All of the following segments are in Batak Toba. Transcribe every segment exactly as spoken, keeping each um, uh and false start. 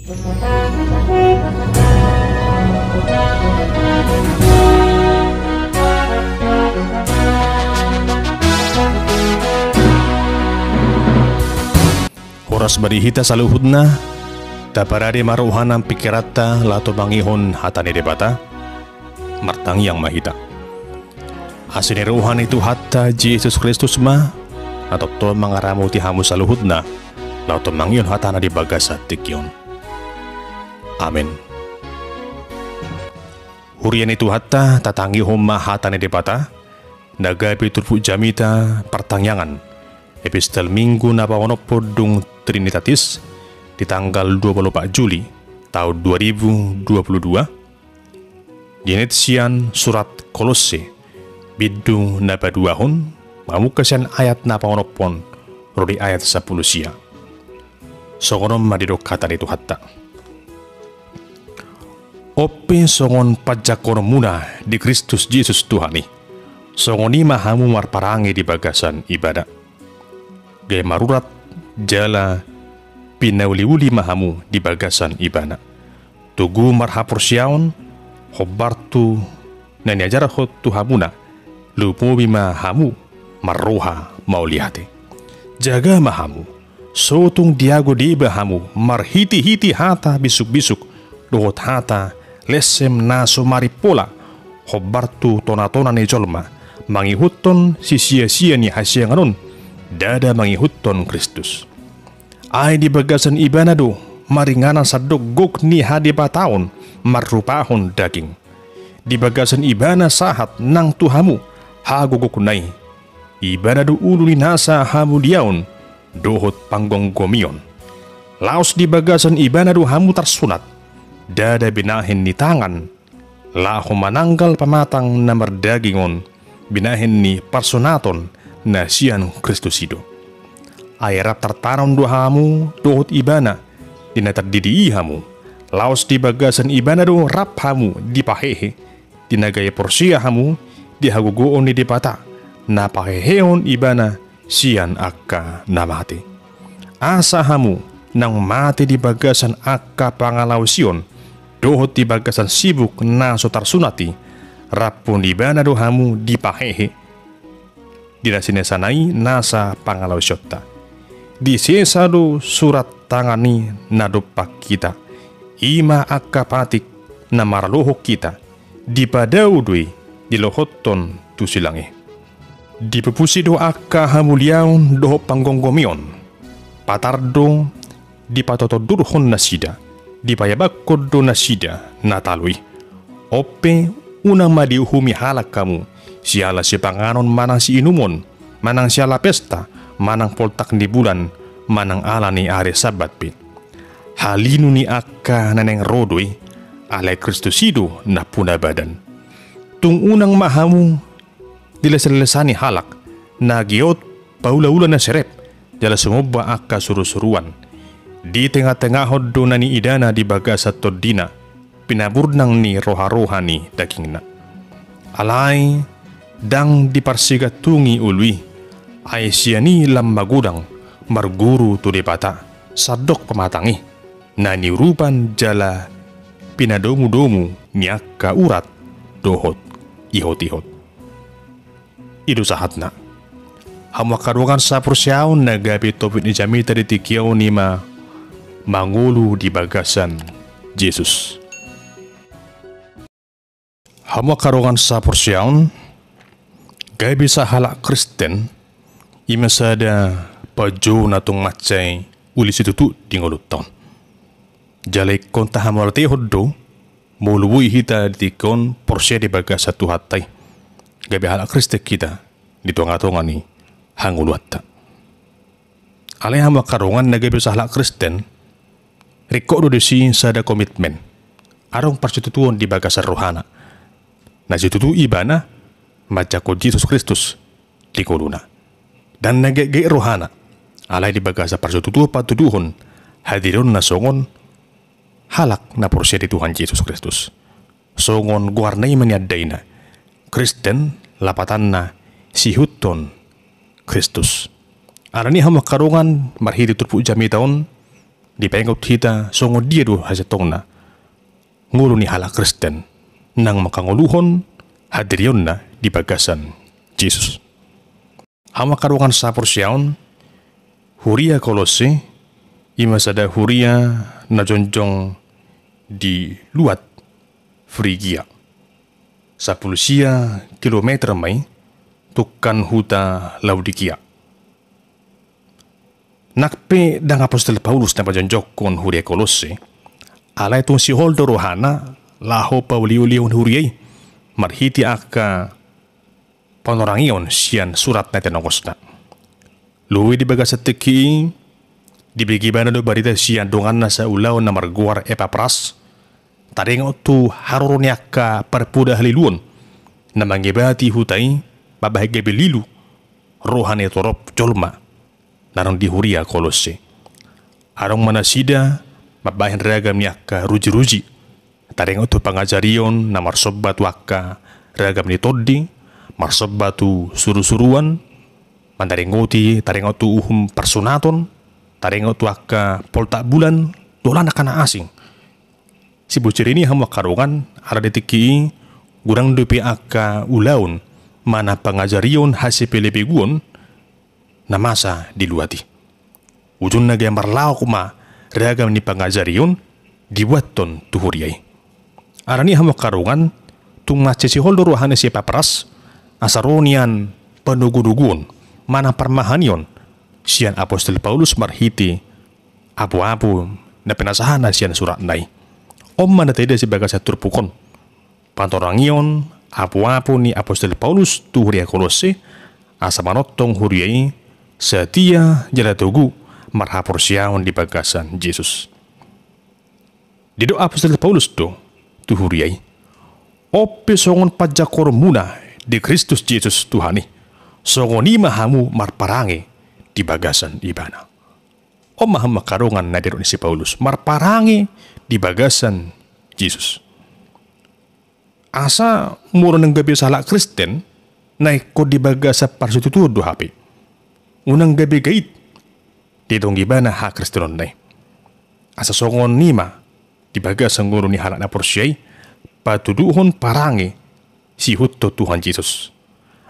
Horas ma di hita saluhutna. Taparade ma roha nang pingkiranta laho tumangihon hata ni Debata. Martangiang ma hita. Asi ni roha ni Tuhanta Jesus Kristus ma na tongtong mangaramoti hamu saluhutna laho tumangihon hatana di bagasan tingki on. Amen. Huria ni Tuhanta, tatangihon ma hata ni Debata na gabe turpuk jamita partangiangan Epistel Minggu na paonomhon dung Trinitatis di tanggal dua puluh opat Juli taon dua ribu dua puluh dua. Dienet sian surat Kolosse, bindu na paduahon, mamungka sian ayat na paonomhon ro di ayat sampulu sia. Songon on ma didok hata ni Tuhanta. On pe songon panjangkononmuna di Kristus Jesus Tuhan i, songon i ma hamu marparange di bagasan Ibana. Gabe marurat jala pinauliuli ma hamu di bagasan Ibana. Togu marhaporseaon, hombar tu na niajarhon tu hamuna, lumobi ma hamu marroha mauliate. Jaga ma hamu, so tung diago deba hamu marhitehite hata bisugbisuk dohot hata lensem na so marimpola, hombar tu tonatona ni jolma, mangihuthon sisiasia ni hasiangan on, ndada mangihuthon Kristus. Ai di bagasan Ibana do maringanan sandok gok ni hadebataon marrupahon daging. Di bagasan Ibana sahat nang tu hamu hagogokna i. Ibana do ulu ni nasa hamuliaon dohot panggomgomion. Laos di bagasan Ibana do hamu tarsunat, ndada binahen ni tangan, laho mananggal pamatang na mardaging on, binahen ni parsunaton na sian Kristus i do. Ai rap tartanom do hamu dohot Ibana di na tardidi i hamu. Laos di bagasan Ibana do rap hamu dipahehe, di na gabe porsea hamu di hagogoon ni Debata, na pahehehon Ibana sian angka na mate. Asa hamu naung mate di bagasan angka pangalaosion dohot di bagasan sibuk na so tarsunat i, rap Ibana do hamu dipahehe di na sinesana i nasa pangalaosionta. Disesa do surat tangan i na dompak hita, i ma angka patik na maralohon hita, dipadao do i dilohothon tu silang i. Dipupusi do angka hamuliaon dohot panggomgomion. Patar do dipatotondurhon nasida, dipaebakkon do nasida na talu i. On pe, unang ma diuhumi halak hamu siala sipanganon manang siinumon, manang siala pesta, manang poltak ni bulan, manang ala ni ari Sabat pe. Halinu ni angka na naeng ro do i, alai Kristus i do nampuna badan. Tung unang ma hamu dilesanlesani halak na giot paulaula na serep jala sumomba angka surusuruan. Ditengatengahon do na niidana di bagasan tondina, pinaburnang ni roharoha ni dagingna. Alai ndang diparsigantungi ulu i, ai sian i lam magodang marguru tu Debata, sandok pamatang i, na niurupan jala pinadomudomu ni angka urat dohot ihotihot. I do sahatna. Hamu angka dongan saporseaon, na gabe topik ni jamita di tingki on i ma mangolu di bagasan Jesus. Hamu angka dongan saporseaon, gabe sahalak Kristen i ma sada panjou na tung mansai uli situtu di ngolunta on. Jala ingkon tahamauliatehon do molo boi hita di tingki on porsea di bagasan Tuhanta i, gabe halak Kristen hita di tongatonga ni hangoluanta. Alai hamu angka dongan, na gabe sahalak Kristen, ringkot do disi sada komitmen. Adong parsitutuon di bagasan rohana. Na situtu ibana manjangkon Jesus Kristus di ngoluna. Ndang na gaetgaet rohana, alai di bagasan parsitutuon patuduhon hadironna songon halak na porsea di Tuhan Jesus Kristus. Songon goarna i ma niandaina, Kristen, lapatanna siihuthon Kristus. Alani i hamu angka dongan, marhite turpuk jamita on, Dipaingot hita songon dia do hasintongna ngolu ni halak Kristen, nang mangkangoluhon hadirionna di bagasan Jesus. Hamu angka dongan sahaporseaon, huria Kolosse, i ma sada huria na jongjong di luat Frigia. Sampulu sia kilometer ma i tungkan huta Laodikia. Nang pe ndang apostel Paulus na pajongjongkon huria Kolosse, alai tung sihol do rohana laho pauliulihon huria i, marhite angka panorangion sian surat na tinongosna. Lumobi di bagasan tingki i, dibege ibana do barita sian donganna saulaon na margoar Epapras, taringot tu haroro ni angka parpoda haliluon, na mangebati huta i mambahen gabe lilu roha ni torop jolma na adong di huria Kolosse. Adong ma nasida mambahen ragam ni angka rujiruji, taringot tu pangajarion na marsomba tu angka ragam ni tondi, marsomba tu surusuruan, mandaringoti taringot tu uhum parsunaton, taringot tu angka poltak bulan, dohot angka na asing. Sibusirini hamu angka dongan, ala di tingki i, godang dope angka ulaon manang pangajarion hasipelebeguon na masa di luat i. Ujungna gabe marlaok ma ragam ni pangajarion dibuathon tu huria i. Alani i hamu angka dongan, tung mansai sihol do roha ni si Epapras, asa ro nian panogunoguon manang parmahanion sian apostel Paulus marhite apoapo na pinasahatna sian suratna i. On ma na taida sian bagasan turpuk on. Panorangion apoapo ni apostel Paulus tu huria Kolosse, asa manongtong huria i satia jala togu marhaporseaon di bagasan Jesus. Didok apostel Paulus do tu huria i: On pe songon panjangkonmuna di Kristus Jesus Tuhan i, songon i ma hamu marparange di bagasan Ibana. On ma hamu angka dongan na didok ni si Paulus, marparange di bagasan Jesus. Asa molo unang gabe sahalak Kristen, na ingkon di bagasan parsitutuon do hape. Unang gabe gait di tonga ibana hakristenonna i. Asa songon i ma di bagasan ngolu ni halak na porsea i, patuduhon parange siihuthon Tuhan Jesus.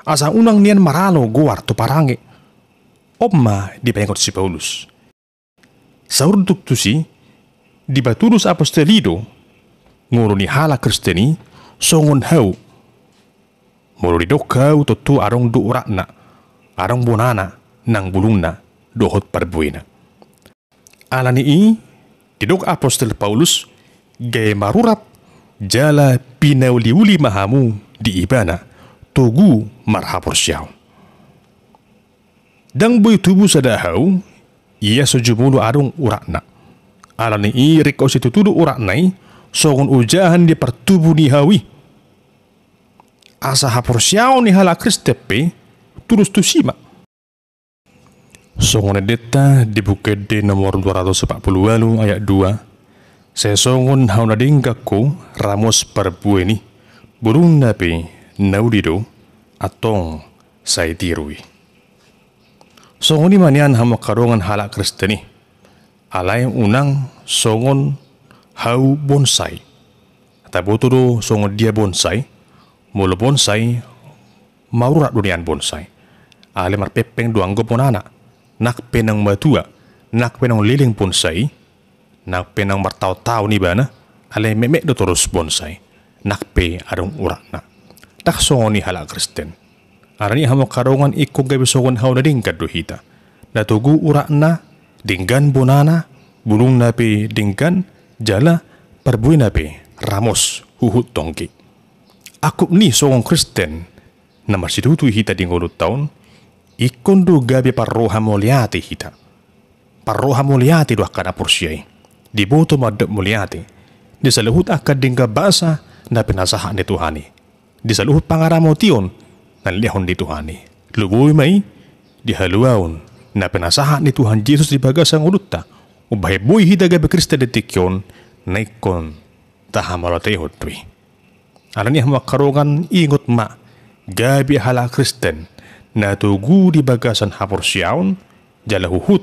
Asa unang nian maralo goar tu parange. On ma dipaingot si Paulus. Saur tung tusi, dipatudos apostel i do ngolu ni halak Kristen i songon hau. Molo didok hau tontu adong do uratna, adong bonana nang bulungna dohot parbuena. Alani i didok apostel Paulus, gabe marurat jala pinauliuli ma hamu di Ibana, togu marhaporseaon. Ndang boi tubu sada hau ia so jumolo adong uratna. Alani i ringkot situtu do uratna i songon ojahan di partubu ni hau i. Asa haporseaon ni halak Kristen pe tudos tusi ma. Songon endenta di Buku Ende nomor dua ratus empat puluh walu ayat dua, sai songon hau na denggan ho ramos parbuena i, bulungna pe na uli do, antong sai tiru i. Songon i ma nian hamu angka dongan halak Kristen i, alai unang songon hau bonsai. Taboto do songon dia bonsai, molo bonsai, marurat do nian bonsai. Alai marpengpeng do anggo bonana, nang pe naung matua, nang pe naung leleng bonsai, nang pe naung martaontaon ibana, alai metmet do torus bonsai, nang pe adong uratna. Ndang songon i halak Kristen. Alani i hamu angka dongan ingkon gabe songon hau na denggan do hita. Na togu uratna, denggan bonana, bulungna pe denggan, jala parbuena pe ramos huhut tonggi. Angkup ni songon Kristen na marsitutu hita di ngolunta on, ingkon do gabe parroha mauliate hita. Parroha mauliate do angka na porsea i. Diboto mandok mauliate di saluhut angka denggan basa na pinasahat ni Tuhan i, di saluhut pangaramotion na nilehon ni Tuhan i. Lumobi ma i di haluaon na pinasahat ni Tuhan Jesus di bagasan ngolunta. Umbahen boi hita gabe Kristen di tingki on, na ingkon tahamauliatehon do i. Alani i hamu angka dongan, ingot ma, gabe halak Kristen na togu di bagasan haporseaon, jala huhut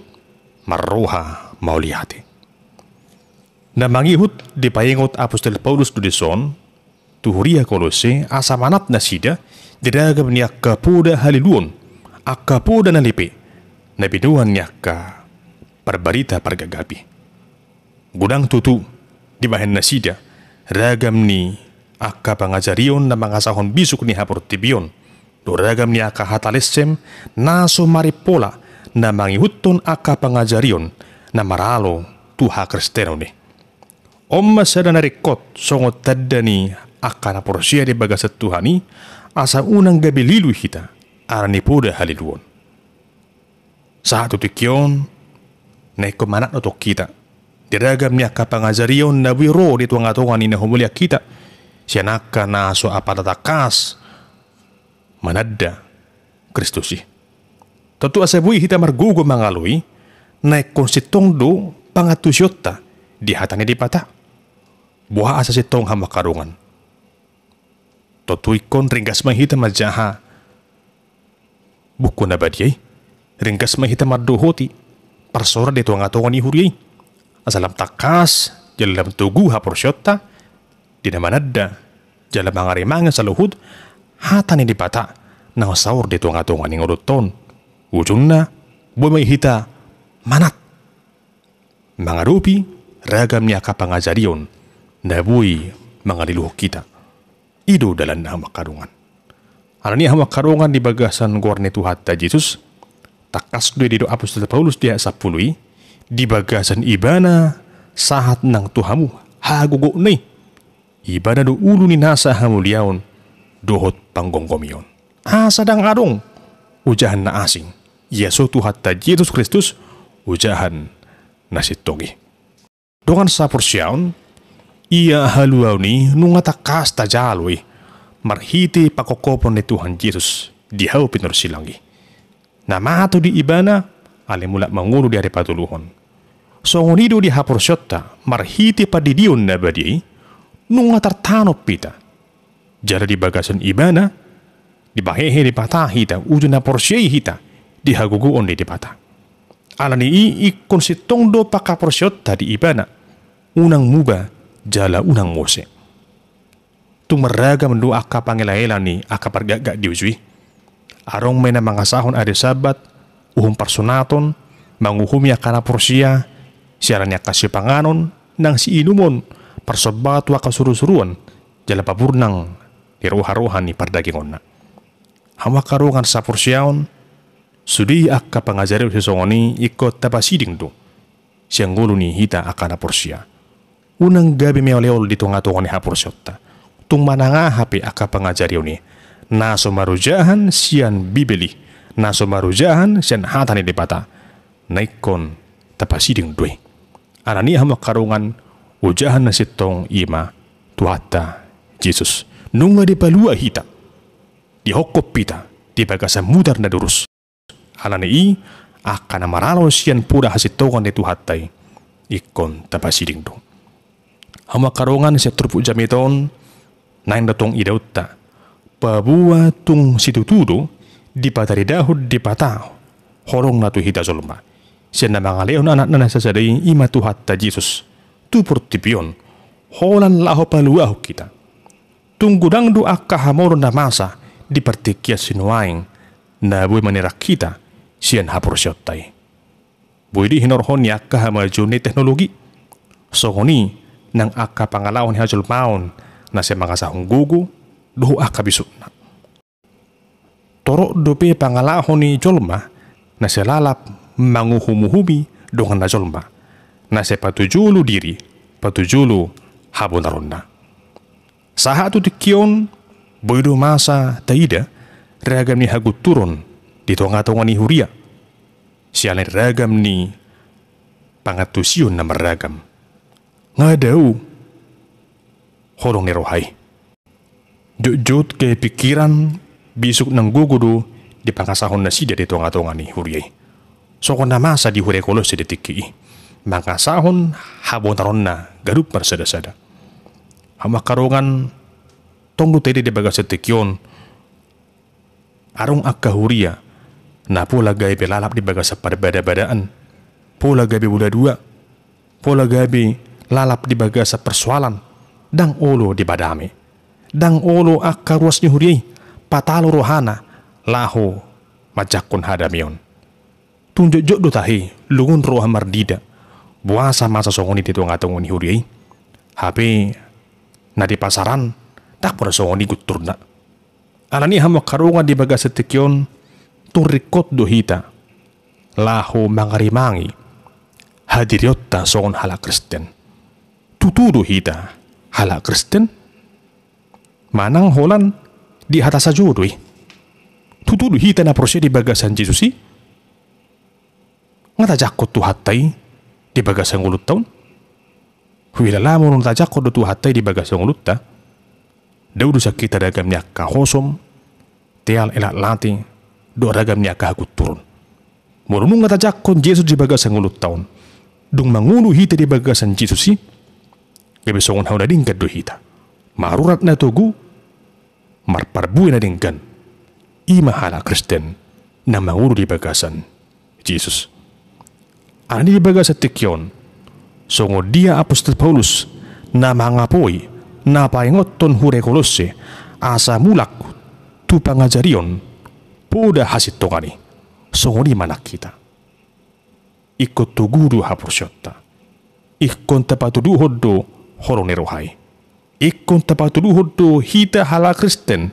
marroha mauliate. Na mangihut dipaingot apostel Paulus do dison tu huria Kolose asa manat nasida di ragam ni angka poda haliluon, angka poda na lepe na binoan ni angka parbarita pargagapi. Godang tutu dibahen nasida ragam ni angka pangajarion na mangasahon bisuk ni haportibion, dohot ragam ni angka hata lessem na so marimpola na mangihuthon angka pangajarion na maralo tu hakristenon i. On ma sada na ringkot songon tanda ni angka na porsea di bagasan Tuhan i, asa unang gabe lilu hita ala ni poda haliluon. Sahat tu tingki on, na ingkon manat do tong hita di ragam ni angka pangajarion na boi ro di tongatonga ni na humaliang hita sian angka na so apala tangkas mananda Kristus i. Tontu asa boi hita margogo mangalo i, na ingkon sintong do pangantusionta di hata ni Debata. Boha asa sintong, hamu angka dongan? Tontu ingkon ringgas ma hita manjaha Buku Na Badia i, ringgas ma hita mandohoti parsaoran di tongatonga ni huria i, asa lam tangkas jala lam togu haporseaonta di na mananda jala mangarimangi saluhut hata ni Debata na saor di tongatonga ni ngolunta on. Ujungna, boi ma hita manat mangadopi ragam ni angka pangajarion na boi mangaliluhon hita. I do dalanna, hamu angka dongan. Alani i, hamu angka dongan, di bagasan goar ni Tuhanta Jesus, tangkas do didok apostel Paulus di ayat sampulu i, di bagasan Ibana sahat nang tu hamu hagogoonna i. Ibana do ulu ni nasa hamuliaon dohot panggomgomion, asa ndang adong ojahan na asing, ia so Tuhanta Jesus Kristus ojahan na sintong i. Dongan saporseaon, ia haluaon i nunga tangkas tajalo i marhite pangkophopon ni Tuhan Jesus di hau pinorsilang i. Na mato di Ibana, alai mulak mangolu di ari patoluhon. Songon i do di haporseaonta marhite pandidion na badia i, nunga tartanop hita. Jala di bagasan Ibana, dipahehe Debata hita, uju na porsea i hita di hagogoon ni Debata. Alani i, ingkon sintong do panghaporseaonta di Ibana, unang muba jala unang mose. Tung marragam do angka pangelaela ni angka pargakgak di uju i. Adong ma i na mangasahon ari Sabbat uhum parsunaton, manguhumi angka na porsea siala ni angka sipanganon nang siinumon, parsomba tu angka surusuruon, jala paburnang ni roharoha ni pardagingonna. Hamu angka dongan saporseaon, sude angka pangajarion sisongon i ingkon tapasiding do sian ngolu ni hita angka na porsea. Unang gabe meoleol di tongatonga ni haporseaonta. Tung manang aha pe angka pangajarion i, na so marojahan sian Bibel i, na so marojahan sian hata ni Debata, na ingkon tapasiding do i. Alani i, hamu angka dongan, ojahan na sintong i ma Tuhanta Jesus. Nunga dipalua hita, dihophop hita di bagasan mutar na durus. Alani i, angka na maralo sian poda hasintongan ni Tuhanta i ingkon tapasiding do. Hamu angka dongan, sian turpuk jamita on, naeng do tong idaonta, paboa tung situtu do dipataridahon Debata holongna tu hita jolma sian na mangalehon Anakna na sasada i, i ma Tuhanta Jesus, tu portibi on, holan laho paluahon hita. Tung godang do angka hamoraon na masa di partingkian sinuaeng na boi manirang hita sian haporseaonta i. Boi do i hinorhon ni angka hamajuon ni teknologi, songon i nang angka pangalaho ni hajolmaon na sai mangasahon gogo dohot angka bisukna. Torop dope pangalaho ni jolma na sai lalap manguhumuhumi donganna jolma, na sai patujolo diri, patujolo habonaronna. Sahat tu tingki on, boi do masa taida ragam ni hagunturon di tongatonga ni huria, siala ni ragam ni pangantusion na marragam. Nga dao holong ni roha i. Jotjot gabe pingkiran, bisuk nang gogo do dipangasahon nasida di tongatonga ni huria i. Songon na masa di huria Kolose di tingki i, mangasahon habonaronna ganup marsadasada. Hamu angka dongan, tong do taida di bagasan tingki on, adong angka huria na pola gabe lalap di bagasan parbadabadaan, pola gabe buladua, pola gabe lalap di bagasan persoalan, ndang olo dipadame. Ndang olo angka ruas ni huria i patalo rohana laho manjangkon hadameon. Tung jotjot do tahe lungun roha marnida, boasa masa songon i di tongatonga ni huria i? Hape na di pasaran ndang pola songon i gunturna. Alani i hamu angka dongan, di bagasan tingki on tung ringkot do hita laho mangarimangi hadirionta songon halak Kristen. Tutu do hita halak Kristen? Manang holan di hata sajo do i? Tutu do hita na porsea di bagasan Jesus i? Nga tajangkon Tuhanta i di bagasan ngolunta on? Huhilala molo na tajangkon do Tuhanta i di bagasan ngolunta, dao do sian hita ragam ni angka hosom, teal, elat late, dohot ragam ni angka hagunturon. Molo nunga tajangkon Jesus di bagasan ngolunta on, dung mangolu hita di bagasan Jesus i, gabe songon hau na denggan do hita. Marurat na togu, marparbue na denggan. I ma halak Kristen na mangolu di bagasan Jesus. Alani i di bagasan tingki on, songon dia apostel Paulus na mangapoi, na paingothon huria Kolosse, asa mulak tu pangajarion poda hasintongan i, songon i ma nang hita. Ingkon togu do haporseaonta. Ingkon tapatuduhon do holong ni roha i. Ingkon tapatuduhon do hita halak Kristen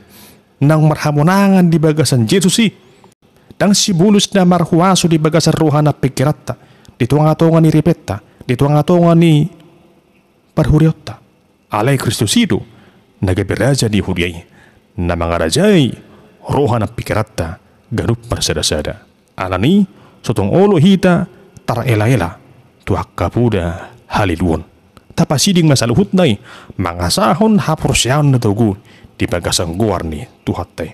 naung marhamonangan di bagasan Jesus i. Ndang si Paulus na marhuaso di bagasan roha nang pingkiranta, di tongatonga ni ripenta, di tongatonga ni parhuriaonta. Alai Kristus i do na gabe raja ni huria i, na mangarajai roha nang pingkiranta ganup marsadasada. Alani i, so tung olo hita tarelaela tu angka poda haliluon. Tapasiding ma saluhutna i mangasahon haporseaon na togu di bagasan goar ni Tuhanta i.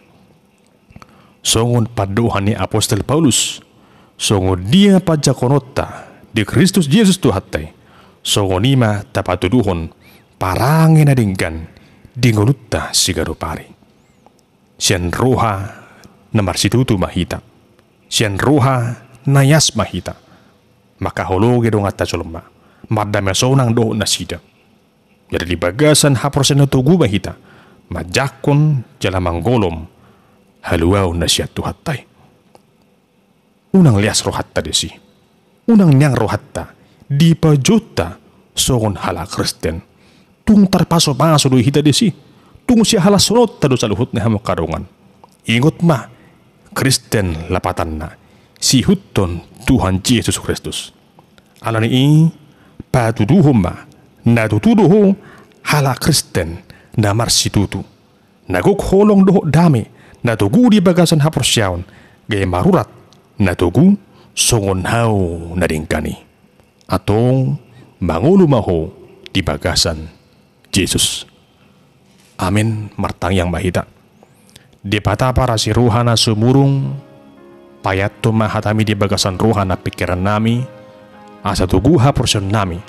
Songon pandohan ni apostel Paulus, songon dia panjangkononta di Kristus Jesus Tuhanta i, songon i ma tapatuduhon parange na denggan di ngolunta siganup ari. Sian roha na marsitutu ma hita. Sian roha na ias ma hita mangkaholongi donganta jolma, mandame sonang dohot nasida. Jadi di bagasan haporseaon na togu ma hita manjangkon jala manggolom haluaon na sian Tuhanta i. Unang leas rohanta disi. Unang niang rohanta di pajuonta songon halak Kristen. Tung tarpasupasu do hita disi. Tung sihalashononta do saluhutna, hamu angka dongan. Ingot ma, Kristen lapatanna siihuthon Tuhan Jesus Kristus. Alani i, patuduhon ma na tutu do ho halak Kristen na marsitutu, na gok holong dohot dame, na togu di bagasan haporseaon, gabe marurat na togu songon hau na denggan i. Antong mangolu ma ho di bagasan Jesus. Amen. Martangiang ma hita. Debata parasi roha na sumurung, paingothon ma hatami di bagasan roha nang pingkirannami, asa togu haporseaonnami,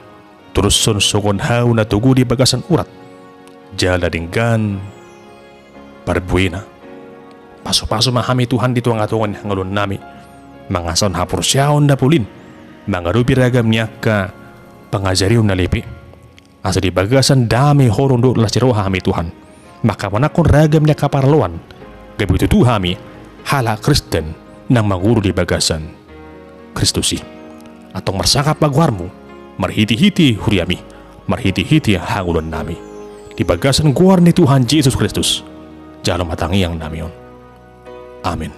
torus songon hau na togu di bagasan urat jala denggan parbuena. Pasupasu ma hami Tuhan di tongatonga ni hangoluannami, mangasahon haporseaon na polin mangadopi ragam ni angka pangajarion na lepe. Asa di bagasan dame, holong dohot las ni roha hami Tuhan mangkamonanghon ragam ni angka parloan, gabe tutu hami halak Kristen na mangolu di bagasan Kristus i. Antong marsangap ma goarmu marhitehite huriami, marhitehite hangoluannami, di bagasan goar ni Tuhan Jesus Kristus, jalo ma tangiangnami on. Amen.